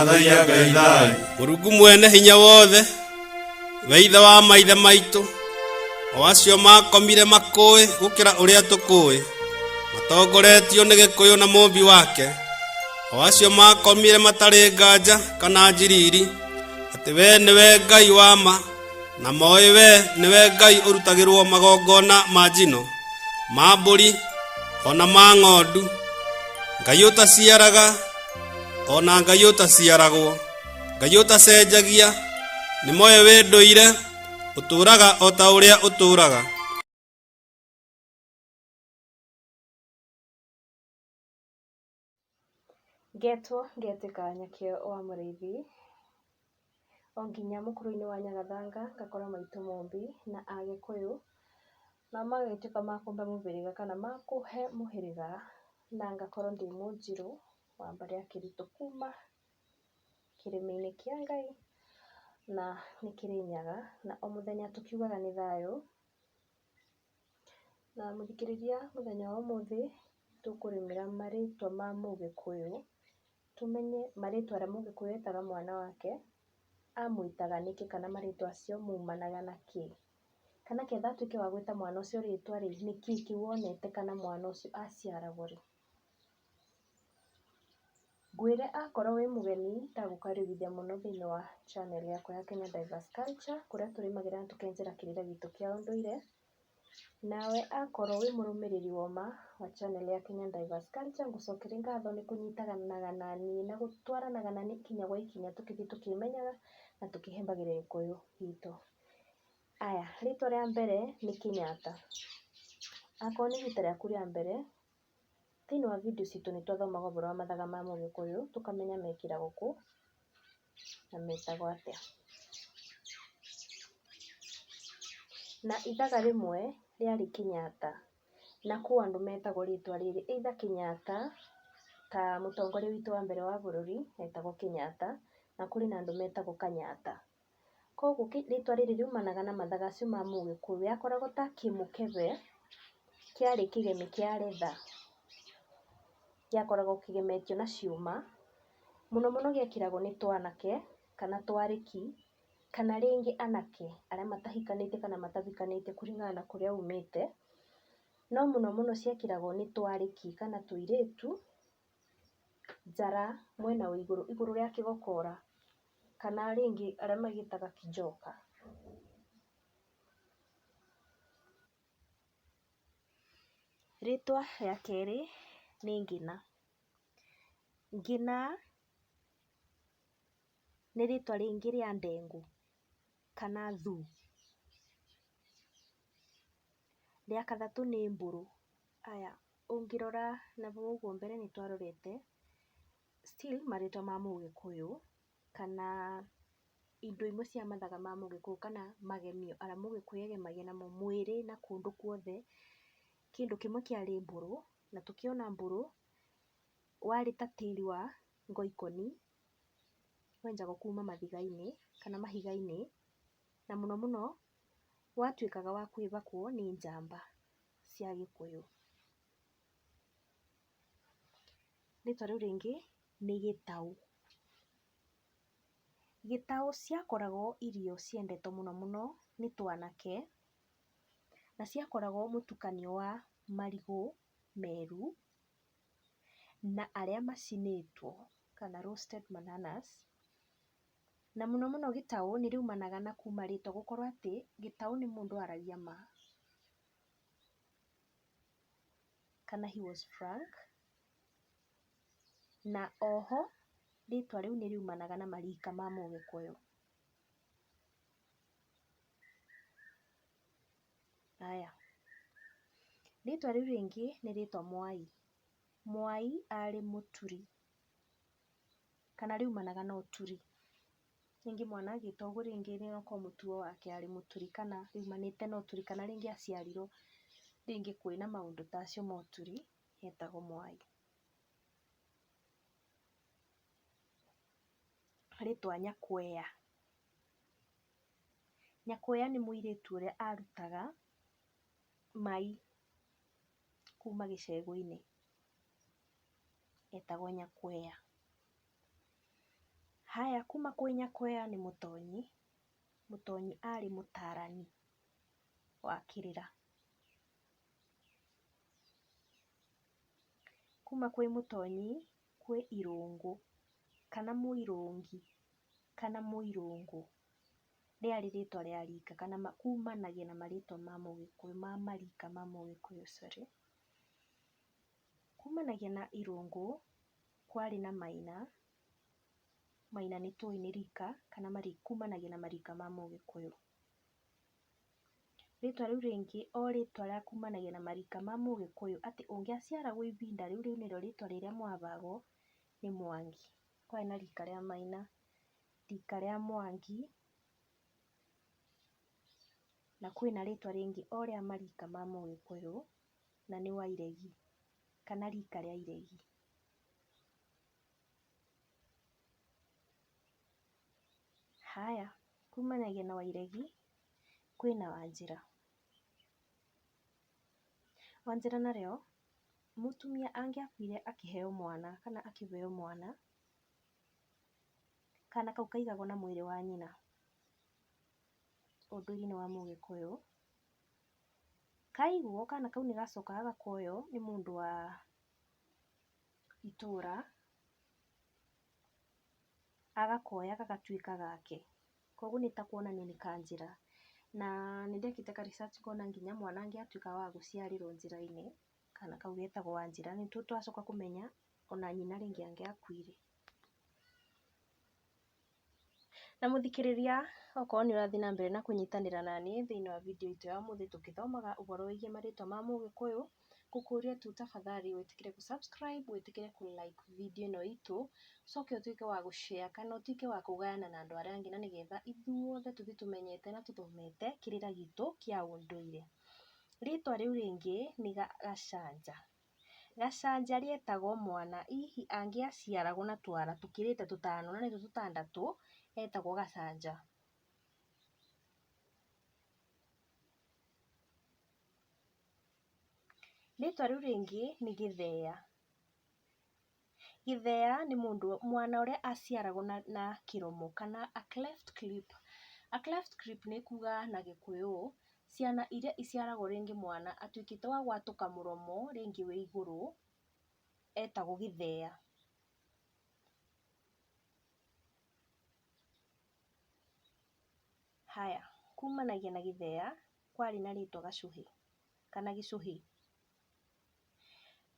Thathaiya Ngai thayũ. Mũrungu mwene hinya wothe, we ithe wa maithe maitũ, o acio makomire makũĩ gũkĩra ũrĩa tũkũĩ, matongoretio nĩ Gĩkũyũ na Mũmbi wake, o acio makomire matarĩ nganja kana njiriri, atĩ we nĩwe Ngai wa ma, na moĩ we nĩwe Ngai ũrutagĩrwo magongona ma njino, ma mbũri, o na ma ng'ondu, Ngai ũtaciaraga, o na Ngai ũtaciaragwo, Ngai ũtacenjagia, nĩ moĩ wĩ ndũire, ũtũũraga o ta ũrĩa ũtũũraga. Ngetwo ngetĩka Nyakĩo wa Mũrĩithi, o nginya mũkũrũ-inĩ wa Nyagathanga ngakora maitũ Mũmbi na Agĩkũyũ, nao magagĩtuĩka makũmbe mũhĩrĩga kana makũhe mũhĩrĩga, na ngakorwo ndĩ Mũnjirũ wa mbarĩ ya Kĩritũ kuma kĩrĩma-inĩ kĩa Ngai, na nĩ Kĩrĩnyaga, na o mũthenya tũkiugaga nĩ thayũ. Na mũthikĩrĩria mũthenya wa ũmũthĩ tũkũrĩmĩra marĩtwa ma mũgĩkũyũ, tũmenye marĩtwa arĩa mũgĩkũyũ etaga mwana wake, amwĩtaga nĩkĩ kana marĩtwa acio maumanaga na kĩ. Kana ketha atuĩke wa gwĩta mwana ũcio rĩtwa rĩ, nĩkĩ kĩu onete kana mwana ũcio aciaragwo rĩ. Ngwĩre akorwo wĩ mũgeni ndagũkaribithia mũno thĩinĩ wa channel yakwa ya Kenya Diverse Culture kũrĩa tũrĩmagĩra na tũkenjera kĩrĩra gitũ kĩa ũndũire. Nawe akorwo wĩ mũrũmĩrĩri wa ma wa channel ya Kenya Diverse Culture ngũcokerie ngatho nĩ kũnyitanaga naniĩ na gũtwaranaga naniĩ ikinya gwa ikinya tũkĩthiĩ tũkĩmenyaga na tũkĩhĩmbagĩria gĩkũyũ gitũ. Aya, rĩtwa rĩa mbere nĩ Kenyatta. Akorwo nĩ rita rĩaku rĩa mbere, thĩinĩ wa video citũ nĩ twathomaga ũhoro wa mathaga ma mũgĩkũyũ tũkamenya mekĩragwo kũ na metagwo atĩa. Na ithaga rĩmwe rĩarĩ Kenyatta na kwĩ andũ metagwo rĩtwa rĩrĩ either Kenyatta ta mũtongoria witũ wa mbere wa bũrũri etagwo Kenyatta na kũrĩ na andũ metagwo Kanyatta. Koguo rĩtwa rĩrĩ riumanaga na mathaga acio ma mũgĩkũyũ, yakoragwo ta kĩmũkebe kĩarĩ kĩgemi kĩa leather, gĩakoragwo kĩgemetio na ciũma, mũno mũno gĩekĩragwo nĩ twanake kana twarĩki kana rĩngĩ anake arĩa matahikanĩtie kana matavikanĩtie kũringana na kũrĩa umĩte, no mũno mũno ciekĩragwo nĩ twarĩki kana tũirĩtu njara mwena wa igũrũ, igũrũ rĩa kĩgokora kana rĩngĩ arĩa magĩtaga kijoka. Rĩtwa rĩa kerĩ nĩ Ngĩna. Ngĩna nĩ rĩtwa rĩngĩ rĩa ndengũ kana thuu. Rĩa gatatũ nĩ Mbũrũ. Aya, ũngĩrora nahau ũguo mbere nĩ twarorete still marĩtwa ma mũgĩkũyũ kana indo imwe cia mathaga ma mũgĩkũyũ kana magemio arĩa mũgĩkũyũ agemagia namo mwĩrĩ na kũndũ kuothe, kĩndũ kĩmwe kĩarĩ mbũrũ, na tũkĩona mbũrũ warĩ ta tĩri wa ngoikoni, wenjagwo kuma mathiga-inĩ kana mahiga-inĩ, na mũno mũno watuĩkaga wa kwĩbakwo nĩ njamba cia gĩkũyũ. Rĩtwa rĩu rĩngĩ nĩ gĩtaũ. Gĩtaũ ciakoragwo irio ciendetwo mũno mũno nĩ twanake, na ciakoragwo mũtukanio wa marigũ meru na arĩa macinĩtwo kana roasted bananas, na mũno mũno gĩtaũ nĩ rĩumanaga na kuma rĩtwa gũkorwo atĩ gĩtaũ nĩ mũndũ waragia ma, kana he was frank, na oho rĩtwa rĩu nĩ riumanaga na marika ma mũgĩkũyũ. Aya, rĩtwa rĩu rĩngĩ nĩ rĩtwa Mwai. Mwai arĩ mũturi kana riumanaga na ũturi. Rĩngĩ mwana agĩtwo ũguo rĩngĩ no akorwo mũtugo wake arĩ mũturi kana riumanĩte na ũturi kana rĩngĩ aciarirwo rĩngĩ kwĩna maũndũ ta acio ma ũturi etagwo Mwai. Rĩtwa Nyakwea. Nyakwea nĩ mũirĩtu ũrĩa arutaga mai kuma gĩcegũ-inĩ, etagwo Nyakwea. Haya, kuma kwĩ Nyakwea nĩ Mũtonyi. Mũtonyi arĩ mũtarani wa kĩrĩra. Kuma kwĩ Mũtonyi kwĩ Irũngũ kana Mũirũngi kana Mũirũngũ, rĩarĩ rĩtwa rĩa rika kana kumanagia na marĩtwa ma mũgĩkũyũ, ma marika ma mũgĩkũyũ sorry. Kumanagia na Irũngũ kwarĩ na Maina, Maina nĩ tũĩ nĩ rika kana kumanagia na marika ma mũgĩkũyũ. Rĩtwa rĩu rĩngĩ o rĩtwa rĩa kumanagia na marika ma mũgĩkũyũ atĩ ũngĩaciaragwo ibinda rĩu, rĩu nĩrĩo rĩtwa rĩrĩa mwabagwo nĩ Mwangi. Kwarĩ na rika rĩa Maina, rika rĩa Mwangi, na kwĩna rĩtwa rĩngĩ o rĩa marika ma mũgĩkũyũ na nĩ Wairegi kana rika rĩa Iregi. Haya, kumanagia na Wairegi kwĩna Wanjĩra. Wanjĩra narĩo, mũtumia angĩakuire akĩheo mwana kana akĩheo mwana, kana kau kaigagwo na mwĩrĩ wa nyina ũndũire-inĩ wa mũgĩkũyũ. Kaigwo kana kau nĩ gacokaga gakoywo nĩ mũndũ wa itũra, agakoya gagatuĩka gake, koguo nĩ ta kuonania nĩ ka njĩra. Na nĩ ndekĩte ka research ngona nginya mwana angĩatuĩka wa gũciarĩrwo njĩra-inĩ, kana kau getagwo Wanjĩra, nĩ twacoka kũmenya ona nyina rĩngĩ angĩakuire. Na mũthikĩrĩria, okorwo nĩ ũrathiĩ na mbere na kũnyitanĩra naniĩ thĩinĩ wa video itũ ya ũmũthĩ tũkĩthomaga ũhoro wĩgiĩ marĩtwa ma mũgĩkũyũ, ngũkũria tu tafadhali wĩtĩkĩre gũ subscribe, wĩtĩkĩre kũ like video ĩno itũ, ũcoke ũtuĩke wa gũ share kana ũtuĩke wa kũgayana na andũ arĩa angĩ na nĩgetha ithuothe tũthiĩ tũmenyete na tũthomete kĩrĩra gitũ kĩa ũndũire. Rĩtwa rĩu rĩngĩ nĩ Gacanja. Gacanja rĩetagwo mwana hihi angĩaciaragwo na twara tũkĩrĩte tũtano na nĩtuo tũtandatũ, etagwo Gacanja. Rĩtwa rĩu rĩngĩ nĩ Gĩthea. Gĩthea nĩ mũndũ mwana ũrĩa aciaragwo na kĩromo kana a cleft lip. A cleft lip nĩ kuga na gĩkũyũ ciana iria iciaragwo rĩngĩ mwana atuĩkĩte wa gwatũka mũromo rĩngĩ wĩ igũrũ, etagwo Gĩthea. Haya, kumanagia na Gĩthea kwarĩ na rĩtwa Gacũhĩ kana Gĩcũhĩ.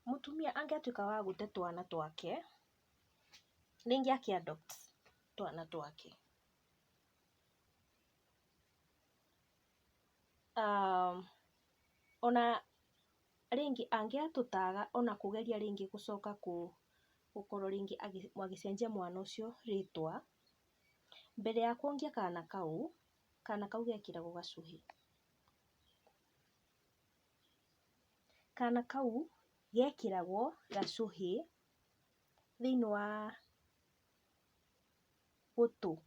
Mũtumia angĩatuĩka wa gũte twana twake, rĩngĩ akĩ adopt twana twake, ona rĩngĩ angĩatũtaga ona kũgeria rĩngĩ gũcoka gũkorwo rĩngĩ agĩcenjia mwana ũcio rĩtwa, mbere ya kuongia kana kau, kana kau gekĩragwo gacũhĩ. Kana kau gekĩragwo gacũhĩ thĩinĩ wa gũtũ.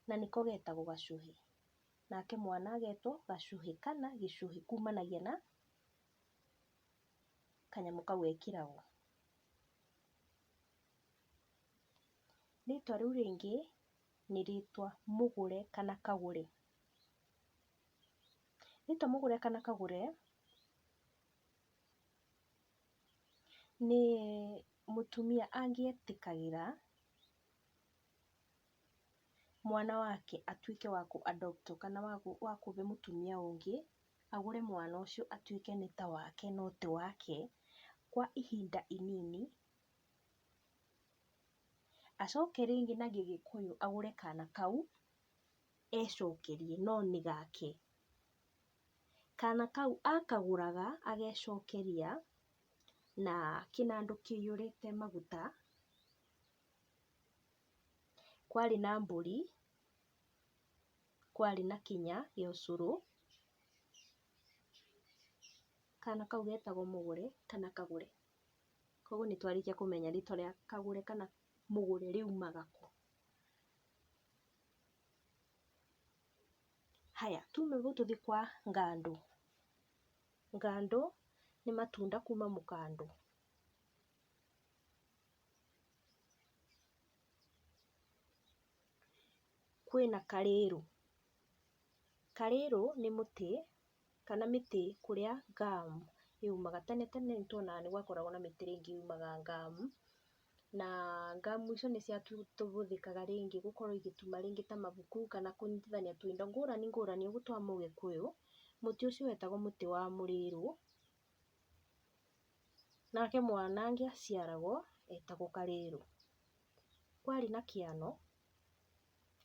Na nĩko getagwo gacũhĩ. Nake mwana agetwo gacũhĩ kana gĩcũhĩ kumanagia na kanyamũ kau ekĩragwo. Rĩtwa rĩu rĩngĩ nĩ rĩtwa Mũgũre kana Kagũre. Rĩtwa Mũgũre kana Kagũre nĩ mũtumia angĩetĩkagĩra mwana wake atuĩke wa kũ adopt wo kana wa kũhe mũtumia ũngĩ, agũre mwana ũcio atuĩke nĩ ta wake no ti wake, kwa ihinda inini, acoke rĩngĩ na gĩgĩkũyũ agũre kana kau ecokerie no nĩ gake. Kana kau akagũraga agecokeria na kĩnandũ kĩihũrĩte maguta, kwarĩ na mbũri, kwarĩ na kĩnya gĩa ũcũrũ, kana kau getagwo Mũgũre kana Kagũre. Koguo nĩ twarĩkia kũmenya rĩtwa rĩa Kagũre kana Mũgũre riumaga kũ. Haya, tume hau tũthiĩ kwa Ngandũ. Ngandũ Nĩ matunda kuma mũkandũ. Kwĩna karĩrũ. Karĩrũ nĩ mũtĩ kana mĩtĩ kũrĩa gum yumaga. Tene tene nĩ tuonaga nĩ gwakoragwo na mĩtĩ rĩngĩ yumaga gum, na gum icio nĩ ciahũthĩkaga rĩngĩ gũkorwo igĩtuma rĩngĩ ta mabuku kana kũnyitithania tũindo ngũrani ngũrani ũguo twa mũgĩkũyũ. Mũtĩ ũcio wetagwo mũtĩ wa mũrĩrũ, nake mwana angĩaciaragwo etagwo karĩrũ. Kwarĩ na kĩano,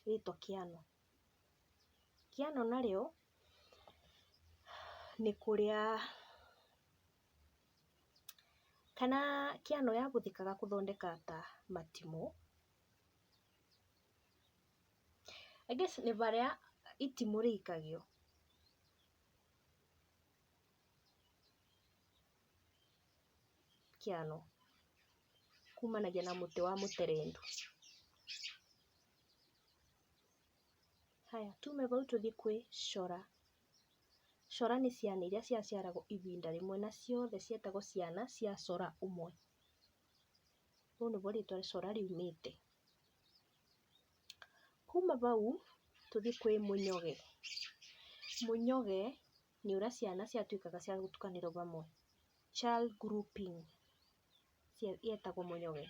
rĩtwa kĩano. Kĩano narĩo nĩ kũrĩa kana kĩano yahũthĩkaga gũthondeka ta matimũ, I guess nĩ harĩa itimũ rĩikagio. Kĩano kumanagia na mũtĩ wa mũterendu. Haya, tume bau tũthiĩ kwĩ cora. Cora nĩ ciana iria ciaciaragwo ibinda rĩmwe na ciothe cietagwo ciana cia cora ũmwe. Rĩu nĩguo rĩtwa cora riumĩte. Kuma bau tũthiĩ kwĩ mũnyoge. Mũnyoge nĩ ũrĩa ciana ciatuĩkaga cia gũtukanĩrwo hamwe, child grouping yetagwo mũnyoge.